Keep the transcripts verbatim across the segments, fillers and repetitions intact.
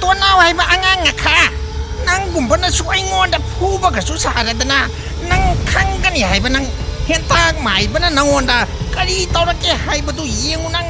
ꯇꯣꯅꯥꯎ ꯍꯥꯏꯕ ꯑꯉꯥꯡ ꯑꯈꯥ, ꯅꯪꯒꯨꯝꯕꯅꯁꯨ ꯑꯩꯉꯣꯟꯗ ꯐꯨꯕꯒꯁꯨ ꯁꯥꯔꯗꯅ, ꯅꯪ ꯈꯪꯒꯅꯤ ꯍꯥꯏꯕ, ꯅꯪ ꯍꯦꯟꯇꯥꯛ ꯃꯥꯏꯕꯅ ꯅꯪꯉꯣꯟꯗ ꯀꯔꯤ ꯇꯧꯔꯛꯀꯦ ꯍꯥꯏꯕꯗꯨ ꯌꯦꯡꯉꯨ ꯅꯪ꯫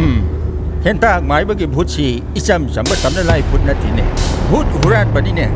ꯎꯝ, ꯍꯦꯟꯇꯥꯛ ꯃꯥꯏꯕꯒꯤ ꯚꯨꯠꯁꯤ ꯏꯆꯝ ꯆꯝꯕ ꯇꯝꯅ ꯂꯥꯏ ꯚꯨꯠ ꯅꯠꯇꯦꯅꯦ, ꯚꯨꯠ ꯍꯨꯔꯥꯟꯕꯅꯤꯅꯦ꯫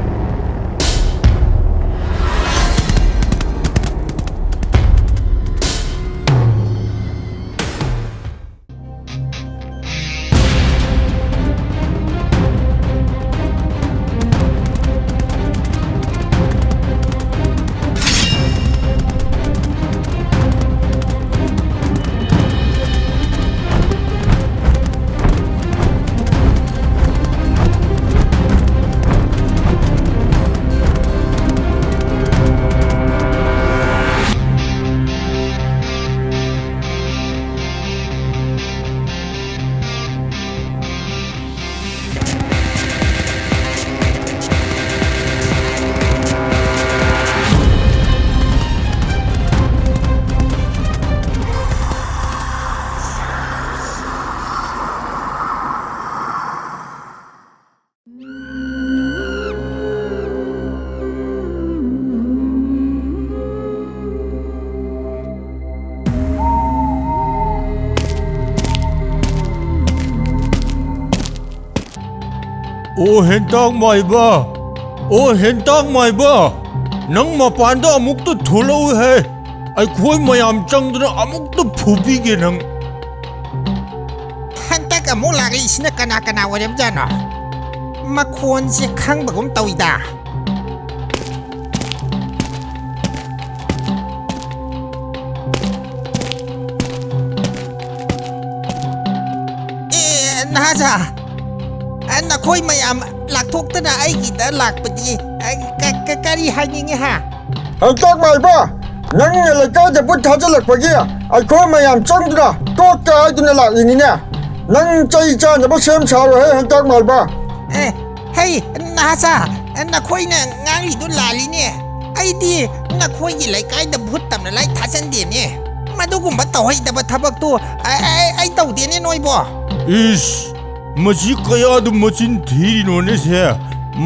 ꯑꯣ ꯍꯦꯟꯇꯥꯛ ꯃꯥꯏꯕ, ꯑꯣ ꯍꯦꯟꯇꯥꯛ ꯃꯥꯏꯕ, ꯅꯪ ꯃꯄꯥꯟꯗ ꯑꯃꯨꯛꯇ ꯊꯣꯛꯂꯛꯎꯍꯦ꯫ ꯑꯩꯈꯣꯏ ꯃꯌꯥꯝ ꯆꯪꯗꯅ ꯑꯃꯨꯛꯇ ꯐꯨꯕꯤꯒꯦ ꯅꯪ꯫ ꯍꯟꯗꯛ ꯑꯃꯨꯛ ꯂꯥꯛꯂꯤꯁꯤꯅ ꯀꯅꯥ ꯀꯅꯥ ꯑꯣꯏꯔꯝꯖꯥꯠꯅꯣ? ꯃꯈꯣꯟꯁꯦ ꯈꯪꯕꯒꯨꯝ ꯇꯧꯏꯗ꯫ ꯅꯍꯥꯖꯥ, ꯑ, ꯅꯈꯣꯏ ꯃꯌꯥꯝ ꯂꯥꯛꯊꯣꯛꯇꯅ ꯑꯩꯒꯤꯗ ꯂꯥꯛꯄꯗꯤ, ꯑ, ꯀ-, ꯀ-, ꯀꯔꯤ ꯍꯥꯏꯅꯤꯡꯉꯤ ꯍꯥ? ꯍꯦꯟꯇꯥꯛ ꯃꯥꯏꯕ, ꯅꯪꯅ ꯂꯩꯀꯥꯏꯗ ꯕꯨꯠ ꯊꯥꯖꯤꯜꯂꯛꯄꯒꯤ ꯑꯩꯈꯣꯏ ꯃꯌꯥꯝ ꯆꯪꯗꯨꯅ ꯇꯣꯛꯀꯦ ꯍꯥꯏꯗꯨꯅ ꯂꯥꯛꯂꯤꯅꯤꯅꯦ꯫ ꯅꯪ ꯆꯩ ꯆꯥꯅꯕ ꯁꯦꯝ ꯁꯥꯔꯣꯍꯦ, ꯍꯦꯟꯇꯥꯛ ꯃꯥꯏꯕ꯫ ꯑꯦ, ꯍꯩ, ꯅꯍꯥꯆꯥ, ꯅꯈꯣꯏꯅ ꯉꯥꯡꯂꯤꯗꯨ ꯂꯥꯜꯂꯤꯅꯦ꯫ ꯑꯩꯗꯤ ꯅꯈꯣꯏꯒꯤ ꯂꯩꯀꯥꯏꯗ ꯚꯨꯠ ꯇꯝꯅ ꯂꯥꯏ ꯊꯥꯖꯟꯗꯦꯅꯦ꯫ ꯃꯗꯨꯒꯨꯝꯕ ꯇꯧꯍꯩꯗꯕ ꯊꯕꯛꯇꯨ ꯑꯩ, ꯑꯩ, ꯑꯩ ꯇꯧꯗꯦꯅꯦ ꯅꯣꯏꯕꯣ꯫ ꯏꯁ, ꯃꯁꯤ ꯀꯌꯥꯗ ꯃꯆꯤꯟ ꯊꯤꯔꯤꯅꯣꯅꯦ ꯁꯦ?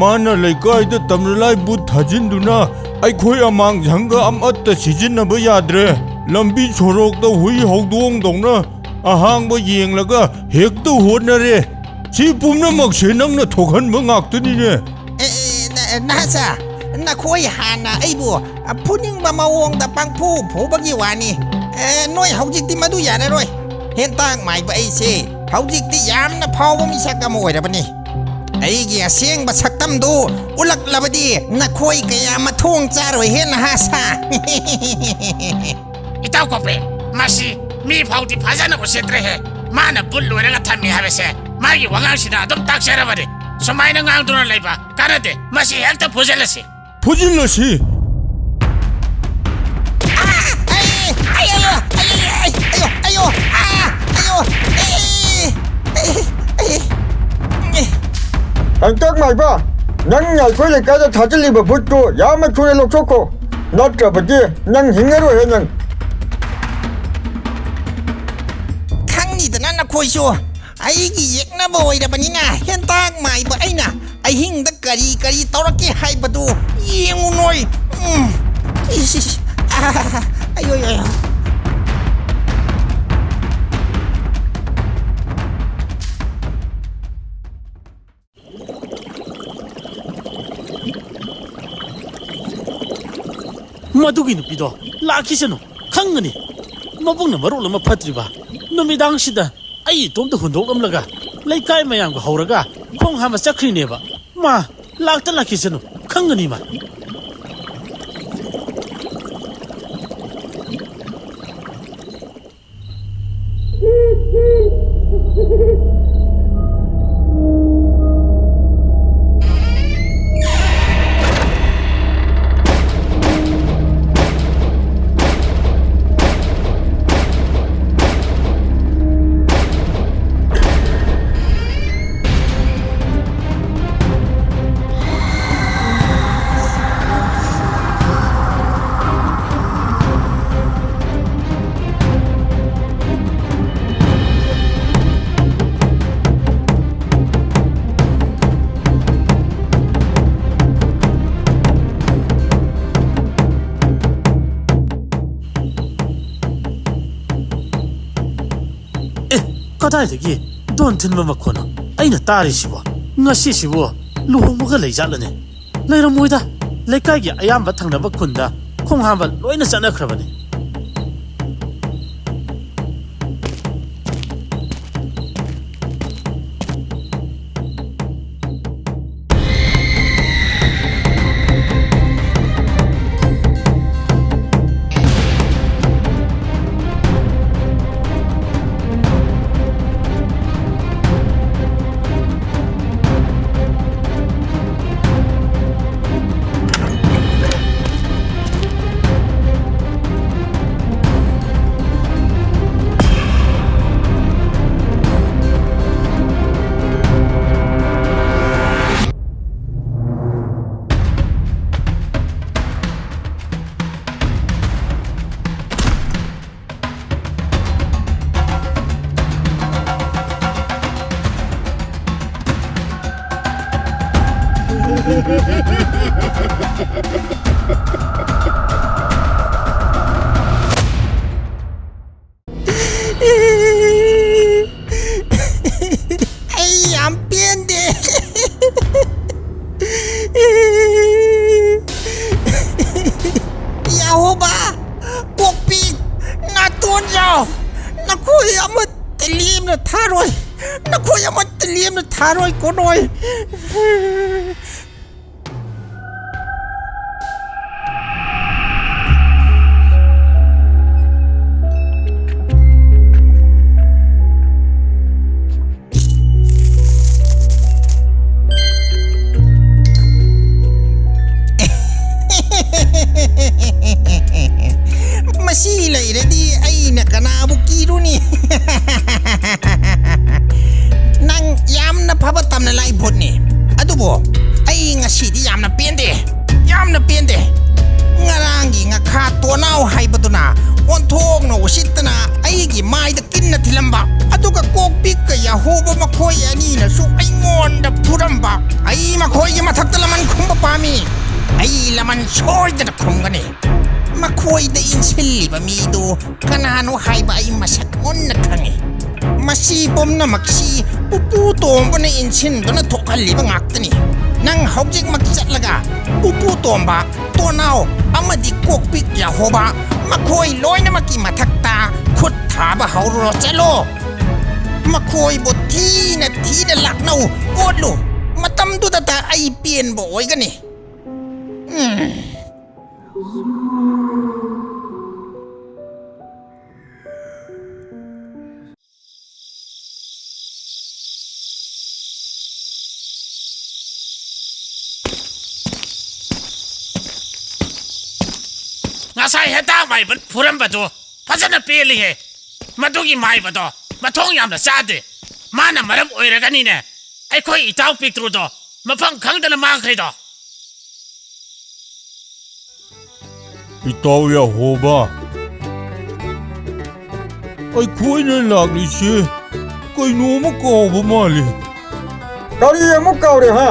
ꯃꯥꯅ ꯂꯩꯀꯥꯏꯗ ꯇꯝꯅ ꯂꯥꯏ ꯚꯨꯠ ꯊꯥꯖꯤꯟꯗꯨꯅ ꯑꯩꯈꯣꯏ ꯑꯃꯥꯡ ꯁꯪꯒ ꯑꯃꯠꯇ ꯁꯤꯖꯤꯟꯅꯕ ꯌꯥꯗ꯭ꯔꯦ꯫ ꯂꯝꯕꯤ ꯁꯣꯔꯣꯛꯇ ꯍꯨꯏ ꯍꯧꯗꯣꯡꯗꯧꯅ ꯑꯍꯥꯡꯕ ꯌꯦꯡꯂꯒ ꯍꯦꯛꯇ ꯍꯣꯠꯅꯔꯦ꯫ ꯁꯤ ꯄꯨꯝꯅꯃꯛꯁꯦ ꯅꯪꯅ ꯊꯣꯛꯍꯟꯕ ꯉꯥꯛꯇꯅꯤꯅꯦ꯫ ꯑꯦ, ꯑꯦ, ꯅ-, ꯅꯍꯥꯆꯥ, ꯅꯈꯣꯏ ꯍꯥꯟꯅ ꯑꯩꯕꯨ ꯐꯨꯅꯤꯡꯕ ꯃꯑꯣꯡꯗ ꯄꯪꯐꯨ ꯐꯨꯕꯒꯤ ꯋꯥꯅꯤ꯫ ꯑꯦ, ꯅꯣꯏ ꯍꯧꯖꯤꯛꯇꯤ ꯃꯗꯨ ꯌꯥꯔꯔꯣꯏ꯫ ꯍꯦꯟꯇꯥꯛ ꯃꯥꯏꯕ ꯑꯩꯁꯦ ꯍꯧꯖꯤꯛꯇꯤ ꯌꯥꯝꯅ ꯐꯥꯎꯕ ꯃꯤꯁꯛ ꯑꯃ ꯑꯣꯏꯔꯕꯅꯤ꯫ ꯑꯩꯒꯤ ꯑꯁꯦꯡꯕ ꯁꯛꯇꯝꯗꯨ ꯎꯠꯂꯛꯂꯕꯗꯤ ꯅꯈꯣꯏ ꯀꯌꯥ ꯃꯊꯣꯡ ꯆꯥꯔꯣꯏꯍꯦ ꯅꯍꯥꯆꯥ꯫ ꯏꯇꯥꯎ ꯀꯣꯄꯦ, ꯃꯁꯤ ꯃꯤ ꯐꯥꯎꯗꯤ ꯐꯖꯅ ꯎꯁꯤꯠꯇ꯭ꯔꯦꯍꯦ꯫ ꯃꯥꯅ ꯕꯨꯠ ꯂꯣꯏꯔꯒ ꯊꯝꯃꯤ ꯍꯥꯏꯕꯁꯦ ꯃꯥꯒꯤ ꯋꯥꯉꯥꯡꯁꯤꯅ ꯑꯗꯨꯝ ꯇꯥꯛꯆꯔꯕꯅꯤ꯫ ꯁꯨꯃꯥꯏꯅ ꯉꯥꯡꯗꯨꯅ ꯂꯩꯕ ꯀꯥꯟꯅꯗꯦ꯫ ꯃꯁꯤ ꯍꯦꯛꯇ ꯐꯨꯖꯤꯜꯂꯁꯤ꯫ ꯐꯨꯖꯤꯜꯂꯁꯤ꯫ ꯑꯥ! ꯑꯩ! ꯑꯩ! ꯑꯌꯣ! ꯑꯩ! ꯑꯩ! ꯑꯌꯣ! ꯑꯌꯣ! ꯑꯥ! ꯑꯌꯣ! ꯑꯩ! ꯑꯩ! ꯑꯩ! ꯑꯩ! ꯍꯦꯟꯇꯥꯛ ꯃꯥꯏꯕ, ꯅꯪꯅ ꯑꯩꯈꯣꯏ ꯂꯩꯀꯥꯏꯗ ꯊꯥꯖꯤꯜꯂꯤꯕ ꯕꯨꯠꯇꯨ ꯌꯥꯝꯅ ꯊꯨꯅ ꯂꯧꯊꯣꯛꯈꯣ꯫ ꯅꯠꯇ꯭ꯔꯕꯗꯤ ꯅꯪ ꯍꯤꯡꯉꯔꯣꯏꯍꯦ ꯅꯪ꯫ ꯈꯪꯉꯤꯗꯅ ꯅꯈꯣꯏꯁꯨ, ꯑꯩꯒꯤ ꯌꯦꯛꯅꯕ ꯑꯣꯏꯔꯕꯅꯤꯅ ꯍꯦꯟꯇꯥꯛ ꯃꯥꯏꯕ ꯑꯩꯅ ꯑꯍꯤꯡꯗ ꯀꯔꯤ ꯀꯔꯤ ꯇꯧꯔꯛꯀꯦ ꯍꯥꯏꯕꯗꯨ ꯌꯦꯡꯉꯨ ꯅꯣꯏ꯫ ꯎꯝ꯫ ꯏꯁ, ꯏꯁ, ꯑꯥ, ꯑꯌꯣ, ꯑꯌꯣ꯫ ꯃꯗꯨꯒꯤ ꯅꯨꯄꯤꯗꯣ ꯂꯥꯛꯈꯤꯁꯅꯨ, ꯈꯪꯒꯅꯤ꯫ ꯃꯕꯨꯛꯅ ꯃꯔꯣꯜ ꯑꯃ ꯐꯠꯇ꯭ꯔꯤꯕ, ꯅꯨꯃꯤꯗꯥꯡꯁꯤꯗ ꯑꯩ ꯏꯇꯣꯝꯇ ꯍꯨꯟꯗꯣꯛꯂꯝꯂꯒ ꯂꯩꯀꯥꯏ ꯃꯌꯥꯝꯒ ꯍꯧꯔꯒ ꯈꯣꯡ ꯍꯥꯝꯕ ꯆꯠꯈ꯭ꯔꯤꯅꯦꯕ꯫ ꯃꯥ ꯂꯥꯛꯇ ꯂꯥꯛꯈꯤꯁꯅꯨ, ꯈꯪꯒꯅꯤ ꯃꯥ꯫ ꯀꯗꯥꯏꯗꯒꯤ ꯗꯣꯟ ꯊꯤꯟꯕ ꯃꯈꯣꯟꯅꯣ ꯑꯩꯅ ꯇꯥꯔꯤꯁꯤꯕꯣ? ꯉꯁꯤꯁꯤꯕꯨ ꯂꯨꯍꯣꯡꯕꯒ ꯂꯩꯖꯥꯠꯂꯅꯦ? ꯂꯩꯔꯝꯃꯣꯏꯗ꯫ ꯂꯩꯀꯥꯏꯒꯤ ꯑꯌꯥꯝꯕ ꯊꯪꯅꯕ ꯈꯨꯟꯗ ꯈꯣꯡ ꯍꯥꯝꯕ ꯂꯣꯏꯅ ꯆꯠꯅꯈ꯭ꯔꯕꯅꯤ꯫ ꯑꯩ ꯌꯥꯝ ꯄꯦꯟꯗꯦ꯫ ꯌꯥꯍꯣꯕꯥ, ꯀꯣꯛꯄꯤ, ꯅꯥꯇꯣꯟꯖꯥꯎ, ꯅꯈꯣꯏ ꯑꯃꯠꯇ ꯂꯦꯝꯅ ꯊꯥꯔꯣꯏ, ꯅꯈꯣꯏ ꯑꯃꯠꯇ ꯂꯦꯝꯅ ꯊꯥꯔꯣꯏ, ꯀꯣꯅꯣꯏ꯫ ꯃꯁꯤ ꯂꯩꯔꯗꯤ ꯑꯩꯅ ꯀꯅꯥꯕꯨ ꯀꯤꯔꯨꯅꯤ? ꯅꯪ ꯌꯥꯝꯅ ꯐꯕ ꯇꯝꯅ ꯂꯥꯏ ꯚꯨꯠꯅꯤ, ꯑꯗꯨꯕꯨ ꯑꯩ ꯉꯁꯤꯗꯤ ꯌꯥꯝꯅ ꯄꯦꯟꯗꯦ, ꯌꯥꯝꯅ ꯄꯦꯟꯗꯦ꯫ ꯉꯔꯥꯡꯒꯤ ꯉꯈꯥ ꯇꯣꯅꯥꯎ ꯍꯥꯏꯕꯗꯨꯅ ꯑꯣꯟꯊꯣꯛꯅ ꯎꯁꯤꯠꯇꯅ ꯑꯩꯒꯤ ꯃꯥꯏꯗ ꯀꯤꯟꯅ ꯊꯤꯜꯂꯝꯕ, ꯑꯗꯨꯒ ꯀꯣꯛꯄꯤꯛꯀ ꯌꯥꯍꯣꯕ ꯃꯈꯣꯏ ꯑꯅꯤꯅꯁꯨ ꯑꯩꯉꯣꯟꯗ ꯐꯨꯔꯝꯕ꯫ ꯑꯩ ꯃꯈꯣꯏꯒꯤ ꯃꯊꯛꯇ ꯂꯃꯟ ꯈꯨꯝꯕ ꯄꯥꯝꯃꯤ꯫ ꯑꯩ ꯂꯃꯟ ꯁꯣꯏꯗꯅ ꯈꯨꯝꯒꯅꯤ꯫ ꯃꯈꯣꯏꯗ ꯏꯟꯁꯤꯜꯂꯤꯕ ꯃꯤꯗꯨ ꯀꯅꯥꯅꯣ ꯍꯥꯏꯕ ꯑꯩ ꯃꯁꯛ ꯃꯨꯟꯅ ꯈꯪꯏ꯫ ꯑꯁꯤ ꯄꯨꯝꯅꯃꯛꯁꯤ ꯄꯨꯄꯨ ꯇꯣꯝꯕꯅ ꯏꯟꯁꯤꯟꯗꯨꯅ ꯊꯣꯛꯍꯜꯂꯤꯕ ꯉꯥꯛꯇꯅꯤ꯫ ꯅꯪ ꯍꯧꯖꯤꯛꯃꯛ ꯆꯠꯂꯒ ꯄꯨꯄꯨ ꯇꯣꯝꯕ, ꯇꯣꯅꯥꯎ ꯑꯃꯗꯤ ꯀꯣꯛꯄꯤꯛ ꯌꯥꯍꯣꯕ, ꯃꯈꯣꯏ ꯂꯣꯏꯅꯃꯛꯀꯤ ꯃꯊꯛꯇ ꯈꯨꯠ ꯊꯥꯕ ꯍꯧꯔꯨꯔꯣ꯫ ꯆꯠꯂꯣ꯫ ꯃꯈꯣꯏꯕꯨ ꯊꯤꯅ ꯊꯤꯅ ꯂꯥꯛꯅꯧ, ꯑꯣꯠꯂꯨ꯫ ꯃꯇꯝꯗꯨꯗꯇ ꯑꯩ ꯄꯦꯟꯕ ꯑꯣꯏꯒꯅꯤ꯫ ꯎꯝ꯫ ꯉꯁꯥꯏ ꯍꯦꯟꯇꯥꯛ ꯃꯥꯏꯕ ꯐꯨꯔꯝꯕꯗꯨ ꯐꯖꯅ ꯄꯦꯜꯂꯤꯍꯦ꯫ ꯃꯗꯨꯒꯤ ꯃꯥꯏꯕꯗꯣ ꯃꯊꯣꯡ ꯌꯥꯝꯅ ꯆꯥꯗꯦ꯫ ꯃꯥꯅ ꯃꯔꯝ ꯑꯣꯏꯔꯒꯅꯤꯅꯦ ꯑꯩꯈꯣꯏ ꯏꯇꯥꯎ ꯄꯤꯛꯇ꯭ꯔꯨꯗꯣ ꯃꯐꯝ ꯈꯪꯗꯅ ꯃꯥꯡꯈ꯭ꯔꯤꯗꯣ꯫ ꯏꯇꯥꯎ ꯌꯥꯍꯣꯕ, ꯑꯩꯈꯣꯏꯅ ꯂꯥꯛꯂꯤꯁꯦ ꯀꯩꯅꯣꯝꯃ ꯀꯥꯎꯕ ꯃꯥꯜꯂꯤ꯫ ꯀꯔꯤ ꯑꯃꯨꯛ ꯀꯥꯎꯔꯦ, ꯍꯥ?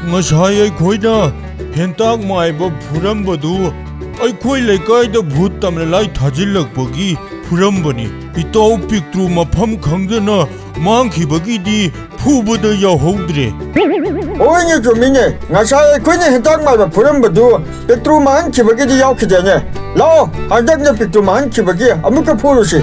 ꯉꯁꯥꯏ ꯑꯩꯈꯣꯏꯅ ꯍꯦꯟꯇꯥꯛ ꯃꯥꯏꯕ ꯐꯨꯔꯝꯕꯗꯨ ꯑꯩꯈꯣꯏ ꯂꯩꯀꯥꯏꯗ ꯚꯨꯠ ꯇꯝꯅ ꯂꯥꯏ ꯊꯥꯖꯤꯜꯂꯛꯄꯒꯤ ꯐꯨꯔꯝꯕꯅꯤ꯫ ꯏꯇꯥꯎ ꯄꯤꯛꯇ꯭ꯔꯨ ꯃꯐꯝ ꯈꯪꯗꯅ ꯃꯥꯡꯈꯤꯕꯒꯤꯗꯤ ꯐꯨꯕꯗ ꯌꯥꯎꯍꯧꯗ꯭ꯔꯦ꯫ ꯍꯣꯏꯅꯦ, ꯆꯨꯝꯃꯤꯅꯦ, ꯉꯁꯥꯏ ꯑꯩꯈꯣꯏꯅ ꯍꯦꯟꯇꯥꯛ ꯃꯥꯏꯕ ꯐꯨꯔꯝꯕꯗꯨ ꯄꯤꯛꯇ꯭ꯔꯨ ꯃꯥꯡꯍꯟꯈꯤꯕꯒꯤꯗꯤ ꯌꯥꯎꯈꯤꯗꯦꯅꯦ꯫ ꯂꯥꯛꯑꯣ, ꯍꯟꯗꯛꯅ ꯄꯤꯛꯇ꯭ꯔꯨ ꯃꯥꯡꯍꯟꯈꯤꯕꯒꯤ ꯑꯃꯨꯛꯀ ꯐꯨꯔꯨꯁꯤ꯫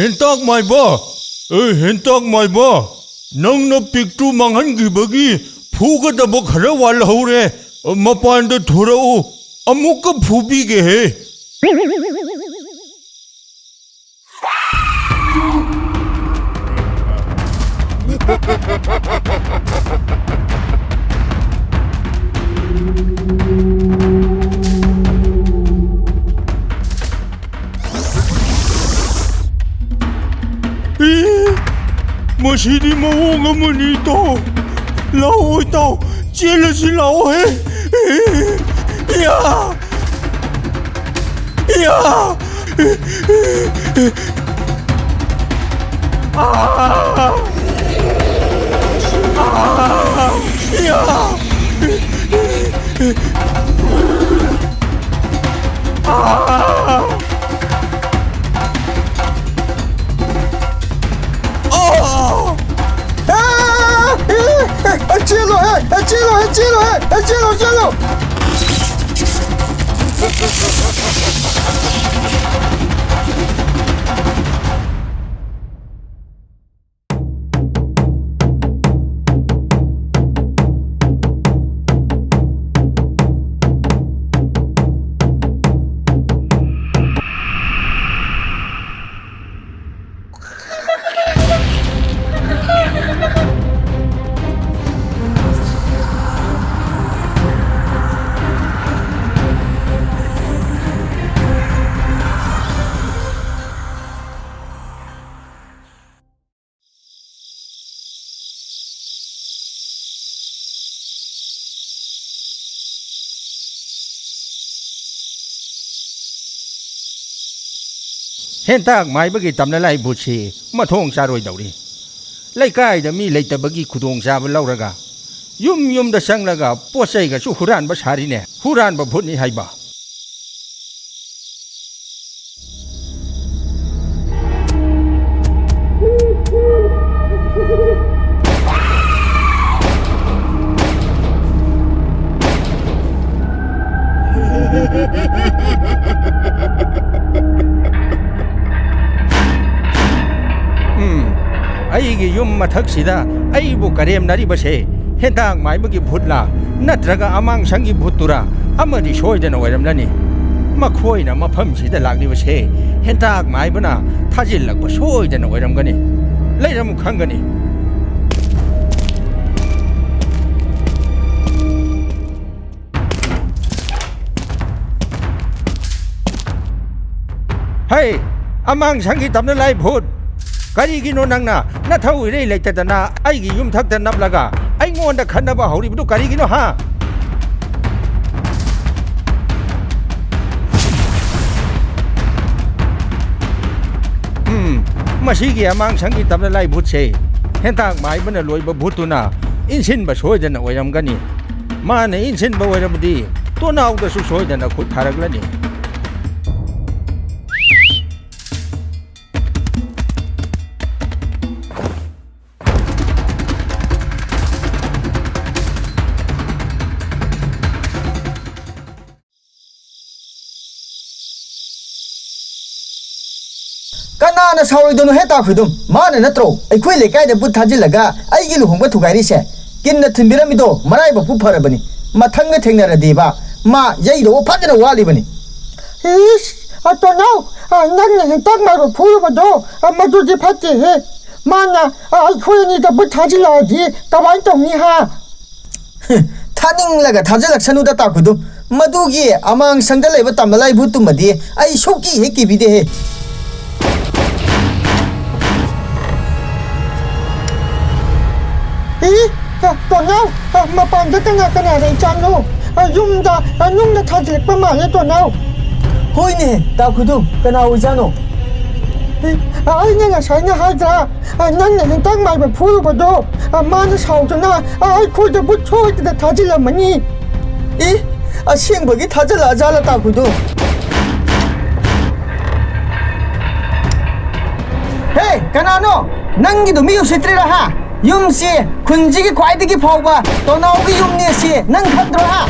ꯍꯦꯟꯇꯥꯛ ꯃꯥꯏꯕ, ꯑꯦ, ꯍꯦꯟꯇꯥꯛ ꯃꯥꯏꯕ, ꯅꯪꯅ ꯄꯤꯛꯇ꯭ꯔꯨ ꯃꯥꯡꯍꯟꯈꯤꯕꯒꯤ ꯐꯨꯒꯗꯕ ꯈꯔ ꯋꯥꯠꯍꯧꯔꯦ꯫ ꯃꯄꯥꯟꯗ ꯊꯣꯔꯛꯎ, ꯑꯃꯨꯛꯀ ꯐꯨꯕꯤꯒꯦꯍꯦ꯫ ꯑꯦ, ꯃꯁꯤꯗꯤ ꯃꯑꯣꯡ ꯑꯃꯅꯤ, ꯏꯇꯥꯎ꯫ ꯂꯥꯛꯑꯣ, ꯏꯇꯥꯎ, ꯆꯦꯜꯂꯁꯤ ꯂꯥꯛꯑꯣꯍꯦ꯫ ꯑꯦ, ꯌꯥ! ꯑꯦ, ꯑꯦ, ꯑꯦ, ꯆꯦꯜꯂꯣꯍꯦ! ꯑꯦ, ꯆꯦꯜꯂꯣꯍꯦ! ꯆꯦꯜꯂꯣꯍꯦ! ꯑꯦ, ꯆꯦꯜꯂꯣ, ꯆꯦꯜꯂꯣ! ꯍꯦꯟꯇꯥꯛ ꯃꯥꯏꯕꯒꯤ ꯇꯝꯅ ꯂꯥꯏ ꯚꯨꯠꯁꯤ ꯃꯊꯣꯡ ꯆꯥꯔꯣꯏꯗꯧꯔꯤ꯫ ꯂꯩꯀꯥꯏꯗ ꯃꯤ ꯂꯩꯇꯕꯒꯤ ꯈꯨꯗꯣꯡꯆꯥꯕ ꯂꯧꯔꯒ ꯌꯨꯝ ꯌꯨꯝꯗ ꯆꯪꯂꯒ ꯄꯣꯠ ꯆꯩꯒꯁꯨ ꯍꯨꯔꯥꯟꯕ ꯁꯥꯔꯤꯅꯦ꯫ ꯍꯨꯔꯥꯟꯕ ꯚꯨꯠꯅꯤ ꯍꯥꯏꯕ꯫ ꯎꯝ, ꯑꯩꯒꯤ ꯌꯨꯝ ꯃꯊꯛꯁꯤꯗ ꯑꯩꯕꯨ ꯀꯔꯦꯝꯅꯔꯤꯕꯁꯦ ꯍꯦꯟꯇꯥꯛ ꯃꯥꯏꯕꯒꯤ ꯚꯨꯠꯂꯥ, ꯅꯠꯇ꯭ꯔꯒ ꯑꯃꯥꯡꯁꯪꯒꯤ ꯚꯨꯠꯇꯨꯔꯥ? ꯑꯃꯗꯤ ꯁꯣꯏꯗꯅ ꯑꯣꯏꯔꯝꯂꯅꯤ꯫ ꯃꯈꯣꯏꯅ ꯃꯐꯝꯁꯤꯗ ꯂꯥꯛꯂꯤꯕꯁꯦ ꯍꯦꯟꯇꯥꯛ ꯃꯥꯏꯕꯅ ꯊꯥꯖꯤꯜꯂꯛꯄ ꯁꯣꯏꯗꯅ ꯑꯣꯏꯔꯝꯒꯅꯤ꯫ ꯂꯩꯔꯝꯃꯨ ꯈꯪꯒꯅꯤ꯫ ꯍꯩ, ꯑꯃꯥꯡꯁꯪꯒꯤ ꯇꯝꯅ ꯂꯥꯏ ꯚꯨꯠ! ꯀꯔꯤꯒꯤꯅꯣ ꯅꯪꯅ ꯅꯊꯧ ꯏꯔꯩ ꯂꯩꯇꯗꯅ ꯑꯩꯒꯤ ꯌꯨꯝꯊꯛꯇ ꯅꯞꯂꯒ ꯑꯩꯉꯣꯟꯗ ꯈꯠꯅꯕ ꯍꯧꯔꯤꯕꯗꯨ ꯀꯔꯤꯒꯤꯅꯣ, ꯍꯥ? ꯃꯁꯤꯒꯤ ꯑꯃꯥꯡꯁꯪꯒꯤ ꯇꯝꯅ ꯂꯥꯏ ꯚꯨꯠꯁꯦ ꯍꯦꯟꯇꯥꯛ ꯃꯥꯏꯕꯅ ꯂꯣꯏꯕ ꯚꯨꯠꯇꯨꯅ ꯏꯟꯁꯤꯟꯕ ꯁꯣꯏꯗꯅ ꯑꯣꯏꯔꯝꯒꯅꯤ꯫ ꯃꯥꯅ ꯏꯟꯁꯤꯟꯕ ꯑꯣꯏꯔꯕꯗꯤ ꯇꯣꯅꯥꯎꯗꯁꯨ ꯁꯣꯏꯗꯅ ꯈꯨꯠ ꯊꯥꯔꯛꯂꯅꯤ꯫ ꯀꯅꯥꯅ ꯁꯥꯎꯔꯣꯏꯗꯣꯏꯅꯣ ꯍꯦ, ꯇꯥ ꯈꯨꯗꯨꯝ? ꯃꯥꯅ ꯅꯠꯇ꯭ꯔꯣ ꯑꯩꯈꯣꯏ ꯂꯩꯀꯥꯏꯗ ꯕꯨꯠ ꯊꯥꯖꯤꯜꯂꯒ ꯑꯩꯒꯤ ꯂꯨꯍꯣꯡꯕ ꯊꯨꯒꯥꯏꯔꯤꯁꯦ? ꯀꯤꯟꯅ ꯊꯤꯟꯕꯤꯔꯝꯃꯤꯗꯣ ꯃꯔꯥꯏꯕꯛꯄꯨ ꯐꯔꯕꯅꯤ꯫ ꯃꯊꯪꯒ ꯊꯦꯡꯅꯔꯗꯤꯕ ꯃꯥ ꯌꯩꯗꯧꯕ ꯐꯖꯅ ꯋꯥꯠꯂꯤꯕꯅꯤ꯫ ꯏꯁ, ꯑ, ꯇꯣꯅꯥꯎ, ꯑ, ꯅꯪꯅ ꯍꯦꯟꯇꯥꯛ ꯃꯥꯏꯕ ꯐꯨꯔꯨꯕꯗꯣ, ꯑ, ꯃꯗꯨꯗꯤ ꯐꯠꯇꯦꯍꯦ꯫ ꯃꯥꯅ, ꯑ, ꯑꯩꯈꯣꯏ ꯑꯅꯤꯗ ꯕꯨꯠ ꯊꯥꯖꯤꯜꯂꯛꯑꯗꯤ ꯀꯃꯥꯏꯅ ꯇꯧꯅꯤ ꯍꯥ? ꯊꯥꯅꯤꯡꯂꯒ ꯊꯥꯖꯤꯜꯂꯛꯁꯅꯨꯗ, ꯇꯥ ꯈꯨꯗꯨꯝ꯫ ꯃꯗꯨꯒꯤ ꯑꯃꯥꯡꯁꯪꯗ ꯂꯩꯕ ꯇꯝꯕ ꯂꯥꯏ ꯚꯨꯠꯇꯨꯃꯗꯤ ꯑꯩ ꯁꯨꯛꯀꯤ ꯍꯦꯛ ꯀꯤꯕꯤꯗꯦꯍꯦ꯫ ꯏ, ꯇꯣ-, ꯇꯣꯅꯥꯎ, ꯑ, ꯃꯄꯥꯟꯗ ꯀꯅꯥ ꯀꯅꯥ ꯂꯩꯖꯥꯠꯅꯣ? ꯑ, ꯌꯨꯝꯗ, ꯑ, ꯅꯨꯡꯅ ꯊꯥꯖꯤꯜꯂꯛꯄ ꯃꯥꯜꯂꯦ, ꯇꯣꯅꯥꯎ꯫ ꯍꯣꯏꯅꯦ, ꯇꯥ ꯈꯨꯗꯨꯝ, ꯀꯅꯥ ꯑꯣꯏꯖꯥꯠꯅꯣ? ꯏ, ꯑ, ꯑꯩꯅ ꯉꯁꯥꯏꯅ ꯍꯥꯏꯗ꯭ꯔꯥ? ꯑ, ꯅꯪꯅ ꯍꯦꯟꯇꯥꯛ ꯃꯥꯏꯕ ꯐꯨꯔꯨꯕꯗꯣ, ꯑ, ꯃꯥꯅ ꯁꯥꯎꯗꯨꯅ, ꯑ, ꯑꯩꯈꯣꯏꯗ ꯕꯨꯠ ꯁꯣꯏꯗꯅ ꯊꯥꯖꯤꯜꯂꯝꯃꯅꯤ꯫ ꯏ, ꯑꯁꯦꯡꯕꯒꯤ ꯊꯥꯖꯤꯜꯂꯛꯑꯖꯥꯠꯂ, ꯇꯥ ꯈꯨꯗꯨꯝ? ꯍꯦ, ꯀꯅꯥꯅꯣ? ꯅꯪꯒꯤꯗꯣ ꯃꯤ ꯎꯁꯤꯠꯇ꯭ꯔꯤꯔꯥ, ꯍꯥ? ꯌꯨꯝꯁꯤ ꯈꯨꯟꯁꯤꯒꯤ ꯈ꯭ꯋꯥꯏꯗꯒꯤ ꯐꯥꯎꯕ ꯇꯣꯅꯥꯎꯒꯤ ꯌꯨꯝꯅꯦ ꯁꯤ ꯅꯪ ꯈꯪꯗ꯭ꯔꯣ, ꯍꯥ?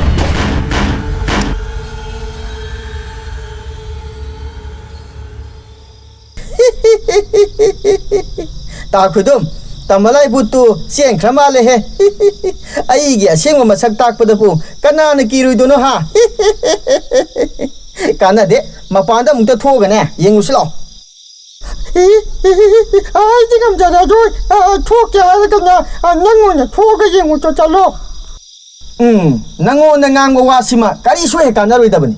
ꯇꯥ ꯈꯨꯗꯨꯝ, ꯇꯝꯕ ꯂꯥꯏ ꯕꯨꯠꯇꯨ ꯆꯦꯟꯈ꯭ꯔ ꯃꯥꯜꯂꯦꯍꯦ꯫ ꯑꯩꯒꯤ ꯑꯁꯦꯡꯕ ꯃꯁꯛ ꯇꯥꯛꯄꯗꯕꯨ ꯀꯅꯥꯅ ꯀꯤꯔꯣꯏꯗꯣꯏꯅꯣ, ꯍꯥ? ꯀꯥꯟꯅꯗꯦ, ꯃꯄꯥꯟꯗ ꯑꯃꯨꯛꯇ ꯊꯣꯛꯑꯒꯅꯦ ꯌꯦꯡꯉꯨꯁꯤ ꯂꯥꯛꯑꯣ꯫ ꯏ, ꯏ, ꯏ, ꯏ, ꯑꯩꯗꯤ ꯉꯝꯖꯔꯔꯣꯏ꯫ ꯑ, ꯑ, ꯊꯣꯛꯀꯦ ꯍꯥꯏꯔꯒꯅ, ꯑ, ꯅꯪ ꯑꯣꯏꯅ ꯊꯣꯛꯑꯒ ꯌꯦꯡꯉꯨꯆꯣ ꯆꯠꯂꯣ꯫ ꯎꯝ, ꯅꯪꯉꯣꯟꯗ ꯉꯥꯡꯕ ꯋꯥꯁꯤꯃ ꯀꯔꯤꯁꯨ ꯍꯦꯛ ꯀꯥꯟꯅꯔꯣꯏꯗꯕꯅꯤ꯫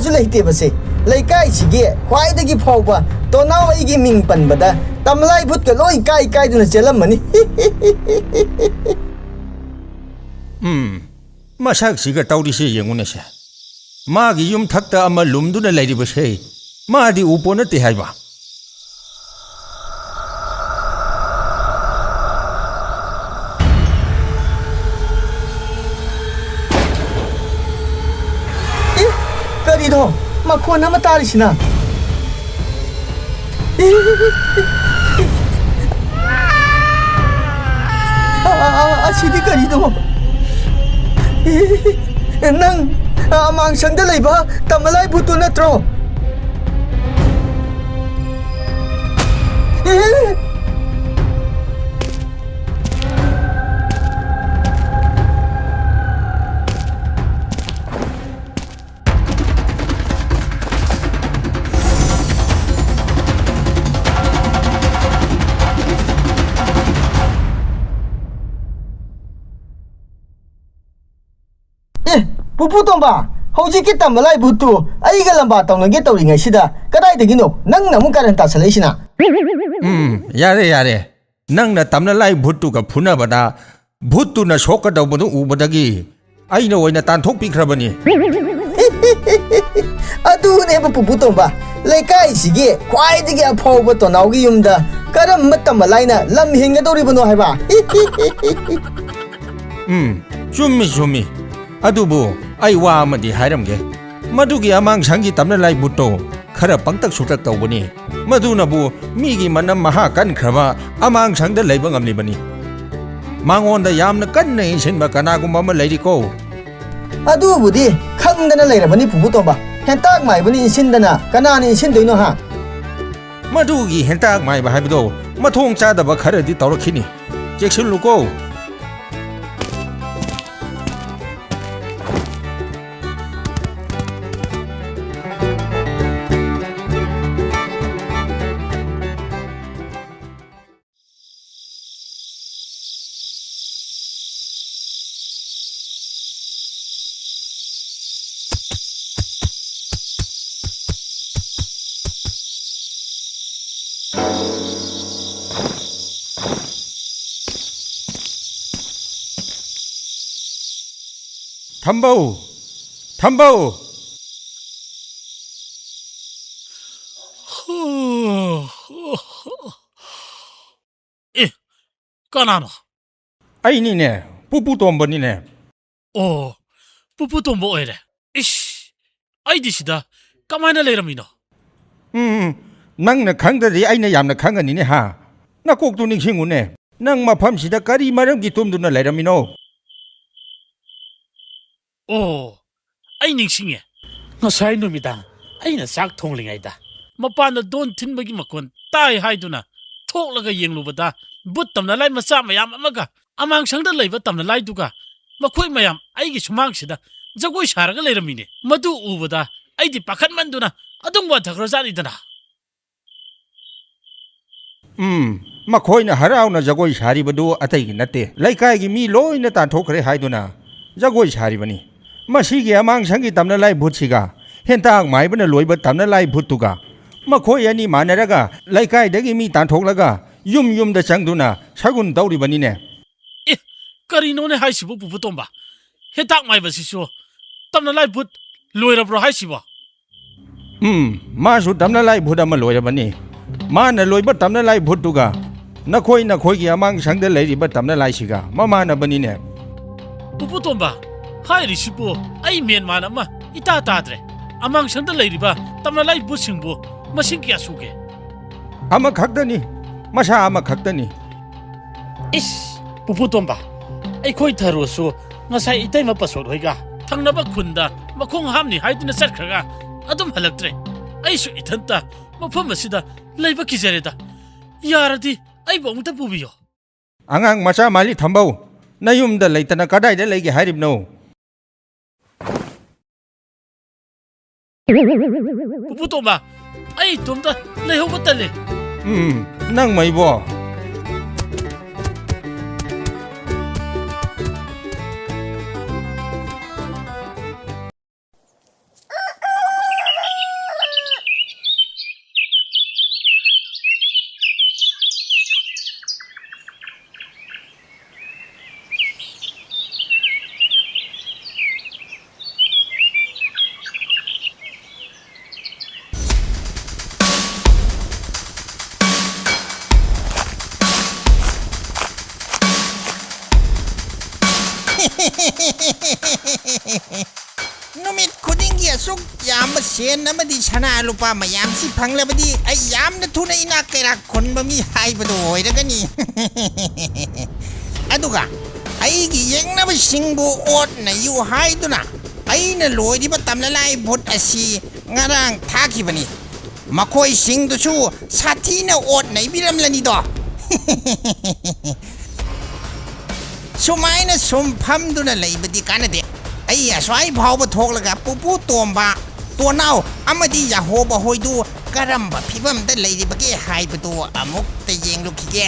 ꯂꯩꯇꯦꯕꯁꯦ꯫ ꯂꯩꯀꯥꯏꯁꯤꯒꯤ ꯈ꯭ꯋꯥꯏꯗꯒꯤ ꯐꯥꯎꯕ ꯇꯣꯅꯥꯎ ꯑꯩꯒꯤ ꯃꯤꯡ ꯄꯟꯕꯗ ꯇꯝꯂꯥꯏ ꯚꯨꯠꯀ ꯂꯣꯏ ꯀꯥꯏ ꯀꯥꯏꯗꯨꯅ ꯆꯦꯜꯂꯝꯃꯅꯤ꯫ ꯎꯝ, ꯃꯁꯛꯁꯤꯒ ꯇꯧꯔꯤꯁꯦ ꯌꯦꯡꯉꯨꯅꯦꯁꯦ꯫ ꯃꯥꯒꯤ ꯌꯨꯝꯊꯛꯇ ꯑꯃ ꯂꯨꯝꯗꯨꯅ ꯂꯩꯔꯤꯕꯁꯦ ꯃꯥꯗꯤ ꯎꯄꯣ ꯅꯠꯇꯦ ꯍꯥꯏꯕ꯫ ꯑꯦ, ꯀꯔꯤꯅꯣ ꯃꯈꯣꯟ ꯑꯃ ꯇꯥꯔꯤꯁꯤꯅ? ꯑꯦ, ꯑ, ꯑ, ꯑ, ꯑꯁꯤꯗꯤ ꯀꯔꯤꯅꯣ? ꯑꯦ, ꯅꯪ ꯑꯃꯥꯡꯁꯪꯗ ꯂꯩꯕ ꯇꯃꯂꯥꯏ ꯚꯨꯠꯇꯨ ꯅꯠꯇ꯭ꯔꯣ? ꯑꯦ! ꯑꯦ, ꯄꯨꯄꯨ ꯇꯣꯝꯕ, ꯍꯧꯖꯤꯛꯀꯤ ꯇꯝꯕ ꯂꯥꯏ ꯚꯨꯠꯇꯨ ꯑꯩꯒ ꯂꯝꯕꯥ ꯇꯧꯅꯒꯦ ꯇꯧꯔꯤꯉꯩꯁꯤꯗ ꯀꯗꯥꯏꯗꯒꯤꯅꯣ ꯅꯪꯅ ꯑꯃꯨꯛ ꯀꯥꯔꯟ ꯇꯥꯁꯜꯂꯛꯏꯁꯤꯅ? ꯎꯝ, ꯌꯥꯔꯦ, ꯌꯥꯔꯦ꯫ ꯅꯪꯅ ꯇꯝꯅ ꯂꯥꯏ ꯚꯨꯠꯇꯨꯒ ꯐꯨꯅꯕꯗ ꯚꯨꯠꯇꯨꯅ ꯁꯣꯛꯀꯗꯧꯕꯗꯨ ꯎꯕꯗꯒꯤ ꯑꯩꯅ ꯑꯣꯏꯅ ꯇꯥꯟꯊꯣꯛꯄꯤꯈ꯭ꯔꯕꯅꯤ꯫ ꯑꯗꯨꯅꯦꯕ ꯄꯨꯄꯨ ꯇꯣꯝꯕ, ꯂꯩꯀꯥꯏꯁꯤꯒꯤ ꯈ꯭ꯋꯥꯏꯗꯒꯤ ꯑꯐꯥꯎꯕ ꯇꯣꯅꯥꯎꯒꯤ ꯌꯨꯝꯗ ꯀꯔꯝꯕ ꯇꯝꯕ ꯂꯥꯏꯅ ꯂꯝ ꯍꯦꯟꯒꯗꯧꯔꯤꯕꯅꯣ ꯍꯥꯏꯕ? ꯎꯝ, ꯆꯨꯝꯃꯤ, ꯆꯨꯝꯃꯤ꯫ ꯑꯗꯨꯕꯨ ꯑꯩ ꯋꯥ ꯑꯃꯗꯤ ꯍꯥꯏꯔꯝꯒꯦ꯫ ꯃꯗꯨꯒꯤ ꯑꯃꯥꯡꯁꯪꯒꯤ ꯇꯝꯅ ꯂꯥꯏ ꯚꯨꯠꯇꯣ ꯈꯔ ꯄꯪꯇꯛ ꯁꯨꯇꯛ ꯇꯧꯕꯅꯤ꯫ ꯃꯗꯨꯅꯕꯨ ꯃꯤꯒꯤ ꯃꯅꯝ ꯃꯍꯥ ꯀꯟꯈ꯭ꯔꯕ ꯑꯃꯥꯡꯁꯪꯗ ꯂꯩꯕ ꯉꯝꯂꯤꯕꯅꯤ꯫ ꯃꯉꯣꯟꯗ ꯌꯥꯝꯅ ꯀꯟꯅ ꯏꯟꯁꯤꯟꯕ ꯀꯅꯥꯒꯨꯝꯕ ꯑꯃ ꯂꯩꯔꯤꯀꯣ꯫ ꯑꯗꯨꯕꯨꯗꯤ ꯈꯪꯗꯅ ꯂꯩꯔꯕꯅꯤ ꯄꯨꯄꯨ ꯇꯣꯝꯕ꯫ ꯍꯦꯟꯇꯥꯛ ꯃꯥꯏꯕꯅ ꯏꯟꯁꯤꯟꯗꯅ ꯀꯅꯥꯅ ꯏꯟꯁꯤꯟꯗꯣꯏꯅꯣ ꯍꯥ? ꯃꯗꯨꯒꯤ ꯍꯦꯟꯇꯥꯛ ꯃꯥꯏꯕ ꯍꯥꯏꯕꯗꯣ ꯃꯊꯣꯡ ꯆꯥꯗꯕ ꯈꯔꯗꯤ ꯇꯧꯔꯛꯈꯤꯅꯤ꯫ ꯆꯦꯛꯁꯤꯜꯂꯨꯀꯣ꯫ ꯊꯝꯕꯧ! ꯊꯝꯕꯧ! ꯑꯦ, ꯀꯅꯥꯅꯣ? ꯑꯩꯅꯤꯅꯦ, ꯄꯨꯄꯨ ꯇꯣꯝꯕꯅꯤꯅꯦ꯫ ꯑꯣ, ꯄꯨꯄꯨ ꯇꯣꯝꯕ ꯑꯣꯏꯔꯦ꯫ ꯏꯁ, ꯑꯩꯗꯤ ꯁꯤꯗ ꯀꯃꯥꯏꯅ ꯂꯩꯔꯝꯃꯤꯅꯣ? ꯎꯝ, ꯎꯝ, ꯅꯪꯅ ꯈꯪꯗ꯭ꯔꯗꯤ ꯑꯩꯅ ꯌꯥꯝꯅ ꯈꯪꯒꯅꯤꯅꯦ ꯍꯥ? ꯅꯀꯣꯛꯇꯨ ꯅꯤꯡꯁꯤꯡꯉꯨꯅꯦ꯫ ꯅꯪ ꯃꯐꯝꯁꯤꯗ ꯀꯔꯤ ꯃꯔꯝꯒꯤ ꯇꯨꯝꯗꯨꯅ ꯂꯩꯔꯝꯃꯤꯅꯣ? ꯑꯣ, ꯑꯩ ꯅꯤꯡꯁꯤꯡꯉꯦ꯫ ꯉꯁꯥꯏ ꯅꯨꯃꯤꯗꯥꯡ ꯑꯩꯅ ꯆꯥꯛ ꯊꯣꯡꯂꯤꯉꯩꯗ ꯃꯄꯥꯟꯗ ꯗꯣꯟ ꯊꯤꯟꯕꯒꯤ ꯃꯈꯣꯟ ꯇꯥꯏ ꯍꯥꯏꯗꯨꯅ ꯊꯣꯛꯂꯒ ꯌꯦꯡꯂꯨꯕꯗ ꯕꯨꯠ ꯇꯝꯅꯂꯥꯏ ꯃꯆꯥ ꯃꯌꯥꯝ ꯑꯃꯒ ꯑꯃꯥꯡꯁꯪꯗ ꯂꯩꯕ ꯇꯝꯅꯂꯥꯏꯗꯨꯒ ꯃꯈꯣꯏ ꯃꯌꯥꯝ ꯑꯩꯒꯤ ꯁꯨꯃꯥꯡꯁꯤꯗ ꯖꯒꯣꯏ ꯁꯥꯔꯒ ꯂꯩꯔꯝꯃꯤꯅꯦ꯫ ꯃꯗꯨ ꯎꯕꯗ ꯑꯩꯗꯤ ꯄꯥꯈꯠꯃꯟꯗꯨꯅ ꯑꯗꯨꯝ ꯋꯥꯟꯊꯈ꯭ꯔꯖꯥꯠꯅꯤꯗꯅ꯫ ꯎꯝ, ꯃꯈꯣꯏꯅ ꯍꯔꯥꯎꯅ ꯖꯒꯣꯏ ꯁꯥꯔꯤꯕꯗꯨ ꯑꯇꯩꯒꯤ ꯅꯠꯇꯦ, ꯂꯩꯀꯥꯏꯒꯤ ꯃꯤ ꯂꯣꯏꯅ ꯇꯥꯟꯊꯣꯛꯈ꯭ꯔꯦ ꯍꯥꯏꯗꯨꯅ ꯖꯒꯣꯏ ꯁꯥꯔꯤꯕꯅꯤ꯫ ꯃꯁꯤꯒꯤ ꯑꯃꯥꯡꯁꯪꯒꯤ ꯇꯝꯅꯂꯥꯏ ꯚꯨꯠꯁꯤꯒ ꯍꯦꯟꯇꯥꯛ ꯃꯥꯏꯕꯅ ꯂꯣꯏꯕ ꯇꯝꯅꯂꯥꯏ ꯚꯨꯠꯇꯨꯒ ꯃꯈꯣꯏ ꯑꯅꯤ ꯃꯥꯟꯅꯔꯒ ꯂꯩꯀꯥꯏꯗꯒꯤ ꯃꯤ ꯇꯥꯟꯊꯣꯛꯂꯒ ꯌꯨꯝ ꯌꯨꯝꯗ ꯆꯪꯗꯨꯅ ꯁꯒꯨꯟ ꯇꯧꯔꯤꯕꯅꯤꯅꯦ꯫ ꯑꯦ, ꯀꯔꯤꯅꯣꯅꯦ ꯍꯥꯏꯁꯤꯕꯨ, ꯄꯨꯄꯨ ꯇꯣꯝꯕ? ꯍꯦꯟꯇꯥꯛ ꯃꯥꯏꯕꯁꯤꯁꯨ ꯇꯝꯅꯂꯥꯏ ꯚꯨꯠ ꯂꯣꯏꯔꯕ꯭ꯔꯣ ꯍꯥꯏꯁꯤꯕꯣ? ꯎꯝ, ꯃꯥꯁꯨ ꯇꯝꯅꯂꯥꯏ ꯚꯨꯠ ꯑꯃ ꯂꯣꯏꯔꯕꯅꯤ꯫ ꯃꯥꯅ ꯂꯣꯏꯕ ꯇꯝꯅꯂꯥꯏ ꯚꯨꯠꯇꯨꯒ ꯅꯈꯣꯏ ꯅꯈꯣꯏꯒꯤ ꯑꯃꯥꯡꯁꯪꯗ ꯂꯩꯔꯤꯕ ꯇꯝꯅꯂꯥꯏꯁꯤꯒ ꯃꯃꯥꯟꯅꯕꯅꯤꯅꯦ꯫ ꯄꯨꯄꯨ ꯇꯣꯝꯕ, ꯍꯥꯏꯔꯤꯁꯤꯕꯨ ꯑꯩ ꯃꯦꯟ ꯃꯥꯟ ꯑꯃ ꯏꯇꯥ ꯇꯥꯗ꯭ꯔꯦ꯫ ꯑꯃꯥꯡꯁꯪꯗ ꯂꯩꯔꯤꯕ ꯇꯝꯅꯂꯥꯏ ꯚꯨꯠꯁꯤꯡꯕꯨ ꯃꯁꯤꯡ ꯀꯌꯥ ꯁꯨꯒꯦ? ꯑꯃꯈꯛꯇꯅꯤ, ꯃꯁꯥ ꯑꯃꯈꯛꯇꯅꯤ꯫ ꯏꯁ, ꯄꯨꯄꯨ ꯇꯣꯝꯕ, ꯑꯩꯈꯣꯏ ꯊꯔꯣꯁꯨ ꯉꯁꯥꯏ ꯏꯇꯩꯃ ꯄꯁꯣꯠ ꯍꯣꯏꯒ ꯊꯪꯅꯕ ꯈꯨꯟꯗ ꯃꯈꯣꯡ ꯍꯥꯝꯅꯤ ꯍꯥꯏꯗꯨꯅ ꯆꯠꯈ꯭ꯔꯒ ꯑꯗꯨꯝ ꯍꯜꯂꯛꯇ꯭ꯔꯦ꯫ ꯑꯩꯁꯨ ꯏꯊꯟꯇ ꯃꯐꯝ ꯑꯁꯤꯗ ꯂꯩꯕ ꯀꯤꯖꯔꯦꯗ꯫ ꯌꯥꯔꯗꯤ ꯑꯩꯕꯨ ꯑꯃꯨꯛꯇ ꯄꯨꯕꯤꯌꯣ꯫ ꯑꯉꯥꯡ ꯃꯆꯥ ꯃꯥꯜꯂꯤ ꯊꯝꯕꯧ, ꯅꯌꯨꯝꯗ ꯂꯩꯇꯅ ꯀꯗꯥꯏꯗ ꯂꯩꯒꯦ ꯍꯥꯏꯔꯤꯕꯅꯣ? ꯄꯨꯄꯨ ꯇꯣꯝꯕ, ꯑꯩ ꯏꯇꯣꯝꯇ ꯂꯩꯍꯧꯕ ꯇꯜꯂꯦ꯫ ꯎꯝ, ꯅꯪ ꯃꯩꯕꯣ꯫ ꯅꯨꯃꯤꯠ ꯈꯨꯗꯤꯡꯒꯤ ꯑꯁꯨꯛ ꯌꯥꯝꯕ ꯁꯦꯟ ꯑꯃꯗꯤ ꯁꯅꯥ ꯂꯨꯄꯥ ꯃꯌꯥꯝꯁꯤ ꯐꯪꯂꯕꯗꯤ ꯑꯩ ꯌꯥꯝꯅ ꯊꯨꯅ ꯏꯅꯥꯛ ꯀꯩꯔꯥꯛ ꯈꯨꯟꯕ ꯃꯤ ꯍꯥꯏꯕꯗꯨ ꯑꯣꯏꯔꯒꯅꯤ꯫ ꯑꯗꯨꯒ ꯑꯩꯒꯤ ꯌꯦꯛꯅꯕꯁꯤꯡꯕꯨ ꯑꯣꯠꯅꯌꯨ ꯍꯥꯏꯗꯨꯅ ꯑꯩꯅ ꯂꯣꯏꯔꯤꯕ ꯇꯝꯂꯂꯥꯏ ꯚꯨꯠ ꯑꯁꯤ ꯉꯔꯥꯡ ꯊꯥꯈꯤꯕꯅꯤ꯫ ꯃꯈꯣꯏꯁꯤꯡꯗꯨꯁꯨ ꯁꯥꯊꯤꯅ ꯑꯣꯠ ꯅꯩꯕꯤꯔꯝꯂꯅꯤꯗꯣ꯫ ꯁꯨꯃꯥꯏꯅ ꯁꯨꯝ ꯐꯝꯗꯨꯅ ꯂꯩꯕꯗꯤ ꯀꯥꯟꯅꯗꯦ꯫ ꯑꯩ ꯑꯁ꯭ꯋꯥꯏ ꯐꯥꯎꯕ ꯊꯣꯛꯂꯒ ꯄꯨꯄꯨ ꯇꯣꯝꯕ, ꯇꯣꯅꯥꯎ ꯑꯃꯗꯤ ꯌꯥꯍꯣꯕ ꯍꯣꯏꯗꯨ ꯀꯔꯝꯕ ꯐꯤꯕꯝꯗ ꯂꯩꯔꯤꯕꯒꯦ ꯍꯥꯏꯕꯗꯨ ꯑꯃꯨꯛꯇ ꯌꯦꯡꯂꯨꯈꯤꯒꯦ꯫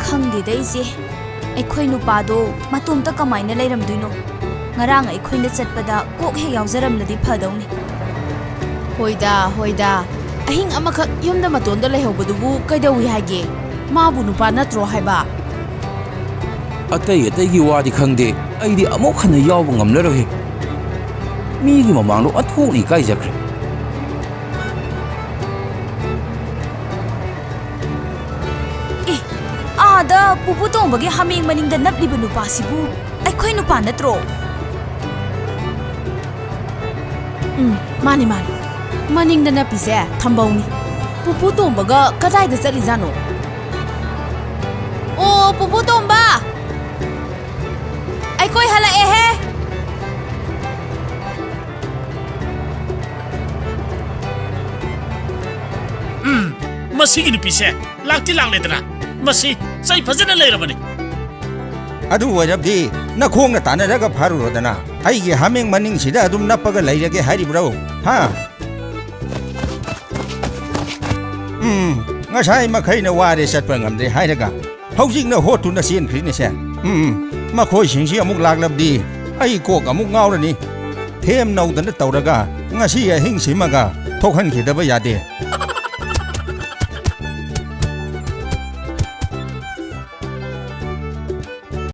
ꯈꯪꯗꯦꯗ ꯏꯆꯦ, ꯑꯩꯈꯣꯏ ꯅꯨꯄꯥꯗꯣ ꯃꯇꯣꯝꯇ ꯀꯃꯥꯏꯅ ꯂꯩꯔꯝꯗꯣꯏꯅꯣ? ꯉꯔꯥꯡ ꯑꯩꯈꯣꯏꯅ ꯆꯠꯄꯗ ꯀꯣꯛ ꯍꯦꯛ ꯌꯥꯎꯖꯔꯝꯂꯗꯤ ꯐꯗꯧꯅꯤ꯫ ꯍꯣꯏꯗ, ꯍꯣꯏꯗ꯫ ꯑꯍꯤꯡ ꯑꯃꯈꯛ ꯌꯨꯝꯗ ꯃꯇꯣꯟꯗ ꯂꯩꯍꯧꯕꯗꯨꯕꯨ ꯀꯩꯗꯧꯏ ꯍꯥꯏꯒꯦ? ꯃꯥꯕꯨ ꯅꯨꯄꯥ ꯅꯠꯇ꯭ꯔꯣ ꯍꯥꯏꯕ? ꯑꯇꯩ ꯑꯇꯩꯒꯤ ꯋꯥꯗꯤ ꯈꯪꯗꯦ, ꯑꯩꯗꯤ ꯑꯃꯨꯛ ꯍꯟꯅ ꯌꯥꯎꯕ ꯉꯝꯂꯔꯣꯏ꯫ ꯃꯤꯒꯤ ꯃꯃꯥꯡꯗ ꯑꯣꯟꯊꯣꯛꯅ ꯏꯀꯥꯏꯖꯈ꯭ꯔꯦ꯫ ꯑꯦ, ꯑꯥꯗ ꯄꯨꯄꯨ ꯇꯣꯝꯕꯒꯤ ꯍꯥꯃꯦꯡ ꯃꯅꯤꯡꯗ ꯅꯞꯂꯤꯕ ꯅꯨꯄꯥꯁꯤꯕꯨ ꯑꯩꯈꯣꯏ ꯅꯨꯄꯥ ꯅꯠꯇ꯭ꯔꯣ? ꯎꯝ, ꯃꯥꯅꯤ, ꯃꯥꯅꯤ꯫ ꯃꯅꯤꯡꯗ ꯅꯞꯄꯤꯁꯦ ꯊꯝꯕꯧꯅꯤ꯫ ꯄꯨꯄꯨ ꯇꯣꯝꯕꯒ ꯀꯗꯥꯏꯗ ꯆꯠꯂꯤꯖꯥꯠꯅꯣ? ꯑꯣ, ꯄꯨꯄꯨ ꯇꯣꯝꯕ! ꯑꯩꯈꯣꯏ ꯍꯜꯂꯛꯑꯦꯍꯦ! ꯎꯝ, ꯃꯁꯤꯒꯤ ꯅꯨꯄꯤꯁꯦ ꯂꯥꯛꯇꯤ ꯂꯥꯛꯂꯦꯗꯅ꯫ ꯃꯁꯤ ꯆꯩ ꯐꯖꯅ ꯂꯩꯔꯕꯅꯤ꯫ ꯑꯗꯨ ꯑꯣꯏꯔꯕꯗꯤ ꯅꯈꯣꯡꯅ ꯇꯥꯟꯅꯔꯒ ꯐꯥꯔꯨꯔꯣꯗꯅ꯫ ꯑꯩꯒꯤ ꯍꯥꯃꯦꯡ ꯃꯅꯤꯡꯁꯤꯗ ꯑꯗꯨꯝ ꯅꯞꯄꯒ ꯂꯩꯔꯒꯦ ꯍꯥꯏꯔꯤꯕ꯭ꯔꯣ? ꯍꯥ? ꯎꯝ, ꯉꯁꯥꯏ ꯃꯈꯩꯅ ꯋꯥꯔꯦ ꯆꯠꯄ ꯉꯝꯗ꯭ꯔꯦ ꯍꯥꯏꯔꯒ ꯍꯧꯖꯤꯛꯅ ꯍꯣꯠꯇꯨꯅ ꯆꯦꯟꯈ꯭ꯔꯤꯅꯦꯁꯦ꯫ ꯎꯝ, ꯃꯈꯣꯏꯁꯤꯡꯁꯤ ꯑꯃꯨꯛ ꯂꯥꯛꯂꯕꯗꯤ ꯑꯩ ꯀꯣꯛ ꯑꯃꯨꯛ ꯉꯥꯎꯔꯅꯤ꯫ ꯊꯦꯝ ꯅꯧꯗꯅ ꯇꯧꯔꯒ ꯉꯁꯤ ꯑꯍꯤꯡꯁꯤꯃꯒ ꯊꯣꯛꯍꯟꯈꯤꯗꯕ ꯌꯥꯗꯦ꯫